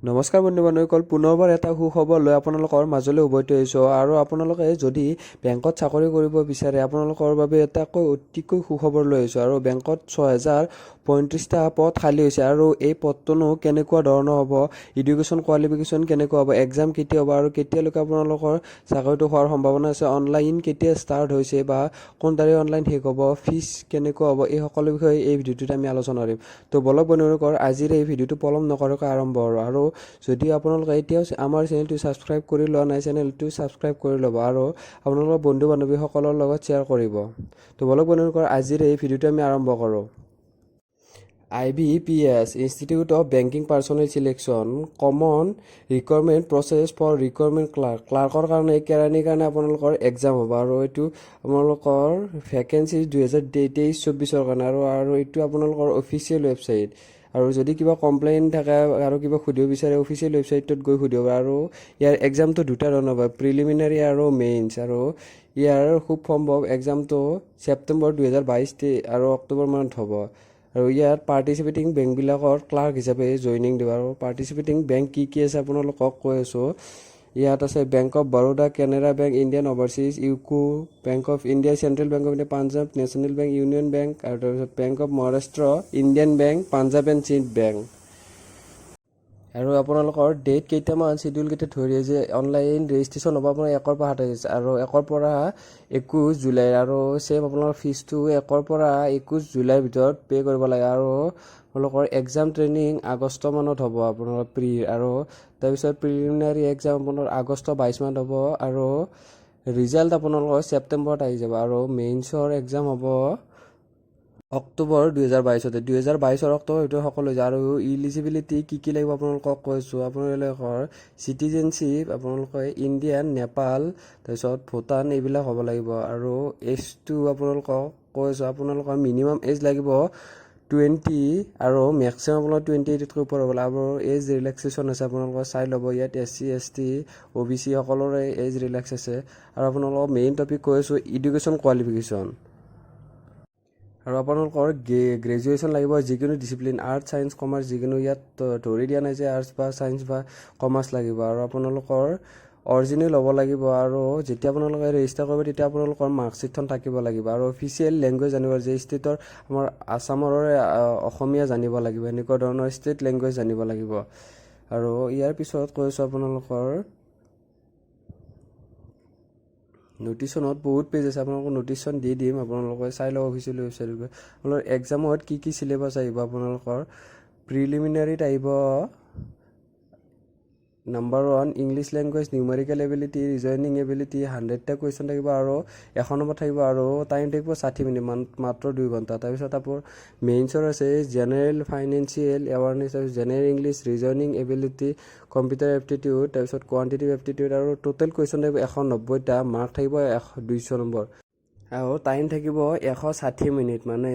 নমস্কাৰ বন্ধু বান্ধৱীসকল, পুনৰবাৰ এটা সুখবৰ লৈ আপোনালোকৰ মাজলৈ উভতি আহিছোঁ। আৰু আপোনালোকে যদি বেংকত চাকৰি কৰিব বিচাৰে, আপোনালোকৰ বাবে এটাকৈ অতিকৈ সুখবৰ লৈ আহিছোঁ। আৰু বেংকত 6035টা পদ খালী হৈছে। আৰু এই পদটোনো কেনেকুৱা ধৰণৰ হ'ব, এডুকেশ্যন কোৱালিফিকেশ্যন কেনেকুৱা হ'ব, এক্সাম কেতিয়া হ'ব আৰু কেতিয়ালৈকে আপোনালোকৰ চাকৰিটো হোৱাৰ সম্ভাৱনা আছে, অনলাইন কেতিয়া ষ্টাৰ্ট হৈছে বা কোন তাৰিখে অনলাইন শেষ হ'ব, ফিজ কেনেকুৱা হ'ব, এই সকলো বিষয়ে এই ভিডিঅ'টোত আমি আলোচনা কৰিম। তো বলক বন্ধুসকল, আজিৰ এই ভিডিঅ'টো পলম নকৰাকৈ আৰম্ভ কৰোঁ। আৰু যদি আপোনালোকে এতিয়াও আমাৰ চেনেলটো ছাবস্ক্ৰাইব কৰি লোৱা নাই, চেনেলটো ছাবস্ক্ৰাইব কৰি ল'ব আৰু আপোনালোকৰ বন্ধু বান্ধৱীসকলৰ লগত শ্বেয়াৰ কৰিব। তো বলক বন্ধুসকল, আজিৰ এই ভিডিঅ'টো আমি আৰম্ভ কৰোঁ। IBPS, Institute of Banking Personnel Selection, common recruitment process for recruitment clerk। ক্লাৰ্কৰ কাৰণে, কেৰাণীৰ কাৰণে আপোনালোকৰ এক্সাম হ'ব। আৰু এইটো আপোনালোকৰ ভেকেঞ্চি 2023-24ৰ কাৰণে। আৰু এইটো আপোনালোকৰ অফিচিয়েল ৱেবছাইট। আৰু যদি কিবা কমপ্লেইন থাকে আৰু কিবা সুধিব বিচাৰে, অফিচিয়েল ৱেবছাইটটোত গৈ সুধিব পাৰে। আৰু ইয়াৰ এক্সামটো দুটা ধৰণৰ হ'ব, প্ৰিলিমিনাৰী আৰু মেইনছ। আৰু ইয়াৰ খুব সম্ভৱ এক্সামটো ছেপ্টেম্বৰ 2022 আৰু অক্টোবৰ মানত হ'ব। আৰু ইয়াত পাৰ্টিচিপেটিং বেংকবিলাকৰ ক্লাৰ্ক হিচাপে জইনিং দিব। আৰু পাৰ্টিচিপেটিং বেংক কি কি আছে আপোনালোকক কৈ আছোঁ। ইয়াত আছে bank of Baroda, Canara bank, Indian overseas, UCO bank of India, central bank of India, Punjab national bank, union bank আৰু তাৰপিছত bank of Maharashtra, Indian bank, Punjab and Sind bank. আৰু আপোনালোকৰ ডেট কেইটামান, চিডিউল কেইটা ধৰি যে online registration হ'ব আপোনাৰ 1ৰ পৰা 27 আৰু 1ৰ পৰা 21 জুলাই। আৰু ছেম আপোনালোকৰ ফিজটো 1ৰ পৰা 21 জুলাইৰ ভিতৰত পে' কৰিব লাগে। আৰু আপোনালোকৰ এক্সাম ট্ৰেইনিং আগষ্ট মানত হ'ব আপোনালোকৰ প্ৰি। আৰু তাৰপিছত প্ৰিলিমিনাৰী এক্সাম আপোনাৰ আগষ্ট 22 মানত হ'ব আৰু ৰিজাল্ট আপোনালোকৰ ছেপ্টেম্বৰত আহি যাব। আৰু মেইনছৰ এক্সাম হ'ব অক্টোবৰ 2022তে, 2022ৰ অক্টোবৰ ভিতৰত সকলো হৈ যায়। আৰু ইলিজিবিলিটি কি কি লাগিব আপোনালোকক কৈছোঁ। আপোনালোকৰ চিটিজেনশ্বিপ আপোনালোকে ইণ্ডিয়ান, নেপাল, তাৰপিছত ভূটান এইবিলাক হ'ব লাগিব। আৰু এজটো আপোনালোকক কৈ আছোঁ, আপোনালোকৰ মিনিমাম এজ লাগিব 20 আৰু মেক্সিমাম আপোনালোকৰ 28তকৈ ওপৰ হ'ব লাগিব। আৰু এজ ৰিলেক্সেশ্যন আছে, আপোনালোকৰ চাই ল'ব। ইয়াত এছ চি, এছ টি, অ' বি চি সকলোৰে এজ ৰিলেক্স আছে। আৰু আপোনালোকক মেইন টপিক কৈ আছোঁ, এডুকেশ্যন কোৱালিফিকেশ্যন। আৰু আপোনালোকৰ গ্ৰেজুৱেশ্যন লাগিব যিকোনো ডিচিপ্লিন, আৰ্টছ, ছায়েন্স, কমাৰ্চ যিকোনো। ইয়াত ধৰি দিয়া নাই যে আৰ্টছ বা ছায়েন্স বা কমাৰ্চ লাগিব। আৰু আপোনালোকৰ অৰিজিনেল হ'ব লাগিব। আৰু যেতিয়া আপোনালোকে ৰেজিষ্টাৰ কৰিব, তেতিয়া আপোনালোকৰ মাৰ্কশ্বিটখন থাকিব লাগিব। আৰু অফিচিয়েল লেংগুৱেজ জানিব, যে ষ্টেটৰ আমাৰ আছামৰে অসমীয়া জানিব লাগিব, এনেকুৱা ধৰণৰ ষ্টেট লেংগুৱেজ জানিব লাগিব। আৰু ইয়াৰ পিছত কৈ আছোঁ, আপোনালোকৰ নটিচনত বহুত পেজ আছে, আপোনালোকক নটিচখন দি দিম, আপোনালোকে চাই ল'ব অফিচিয়েল ৱেবছাইটত গৈ। আপোনালোকৰ এক্সামত কি কি চিলেবাছ আহিব? আপোনালোকৰ প্ৰিলিমিনাৰীত আহিব number one English language, numerical ability, reasoning ability। 100টা question থাকিব আৰু 100 নম্বৰ থাকিব আৰু টাইম থাকিব 60 মিনিট মান, মাত্ৰ 2 ঘণ্টা। তাৰপিছত আপোনাৰ মেইনছৰ আছে জেনেৰেল ফাইনেন্সিয়েল এৱাৰনেছ, তাৰপিছত general English, reasoning ability, computer aptitude, তাৰপিছত কোৱান্টিটিভ এপ্টিটিউড। আৰু টোটেল কুৱেশ্যন থাকিব 190টা, মাৰ্ক থাকিব 200 নম্বৰ আৰু টাইম থাকিব 160 মিনিট, মানে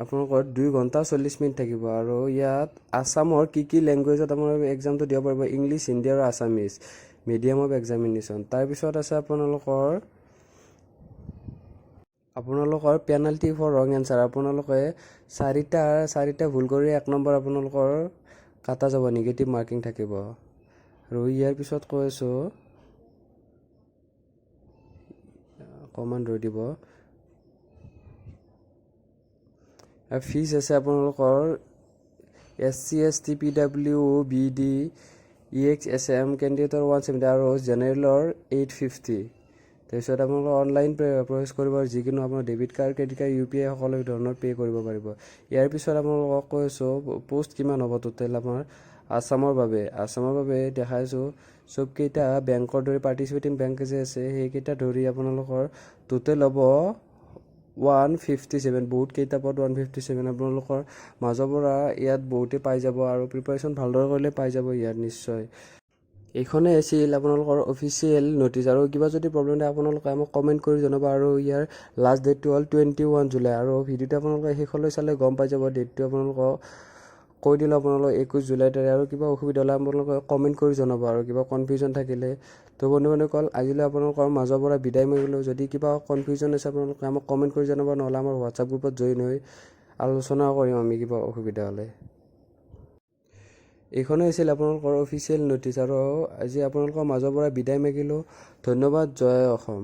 আপোনালোকৰ 2 ঘণ্টা 40 মিনিট থাকিব। আৰু ইয়াত আছামৰ কি কি লেংগুৱেজত আপোনালোকে এক্সামটো দিব পাৰিব? ইংলিছ, হিন্দী আৰু আছামিজ মিডিয়াম অফ এক্সামিনেশ্যন। তাৰপিছত আছে আপোনালোকৰ পেনাল্টি ফৰ ৰং এনচাৰ। আপোনালোকে চাৰিটা চাৰিটা ভুল কৰি 1 নম্বৰ আপোনালোকৰ কাটা যাব, নিগেটিভ মাৰ্কিং থাকিব। আৰু ইয়াৰ পিছত কৈ আছোঁ, অকণমান ৰৈ দিব। ফিজ আছে আপোনালোকৰ S C, S T, PWBD, EXSM কেণ্ডিডেটৰ 170 আৰু জেনেৰেলৰ 850। তাৰপিছত আপোনালোকৰ অনলাইন প্ৰচেছ কৰিব, যিকোনো আপোনাৰ debit card, credit card, UPI সকলো ধৰণৰ পে' কৰিব পাৰিব। ইয়াৰ পিছত আপোনালোকক কৈ আছোঁ, প'ষ্ট কিমান হ'ব টোটেল আমাৰ আছামৰ বাবে দেখাইছোঁ। চবকেইটা বেংকৰ ধৰি, পাৰ্টিচিপেটিং বেংক যে আছে, সেইকেইটা ধৰি আপোনালোকৰ টোটেল হ'ব 157। বহুত কেইটা পদ, 157। আপোনালোকৰ মাজৰ পৰা ইয়াত বহুতে পাই যাব আৰু প্ৰিপাৰেশ্যন ভালদৰে কৰিলে পাই যাব ইয়াত নিশ্চয়। এইখনেই আছিল আপোনালোকৰ অফিচিয়েল নটিচ। আৰু কিবা যদি প্ৰব্লেম থাকে, আপোনালোকে আমাক কমেণ্ট কৰি জনাব। আৰু ইয়াৰ লাষ্ট ডেটটো হ'ল 21 জুলাই। আৰু ভিডিঅ'টো আপোনালোকে শেষলৈ চালে গম পাই যাব। ডেটটো আপোনালোকক কৈ দিলোঁ আপোনালোকক, 21 জুলাই তাৰিখ। আৰু কিবা অসুবিধা হ'লে আপোনালোকে কমেণ্ট কৰি জনাব আৰু কিবা কনফিউজন থাকিলে। তো বন্ধু বান্ধৱীসকল, আজিলৈ আপোনালোকৰ মাজৰ পৰা বিদায় মাগিলোঁ। যদি কিবা কনফিউজন আছে, আপোনালোকে আমাক কমেণ্ট কৰি জনাব, নহ'লে আমাৰ হোৱাটছআপ গ্ৰুপত জইন হৈ আলোচনা কৰিম আমি কিবা অসুবিধা হ'লে। এইখনেই আছিল আপোনালোকৰ অফিচিয়েল ন'টিচ আৰু আজি আপোনালোকৰ মাজৰ পৰা বিদায় মাগিলোঁ। ধন্যবাদ। জয় অসম।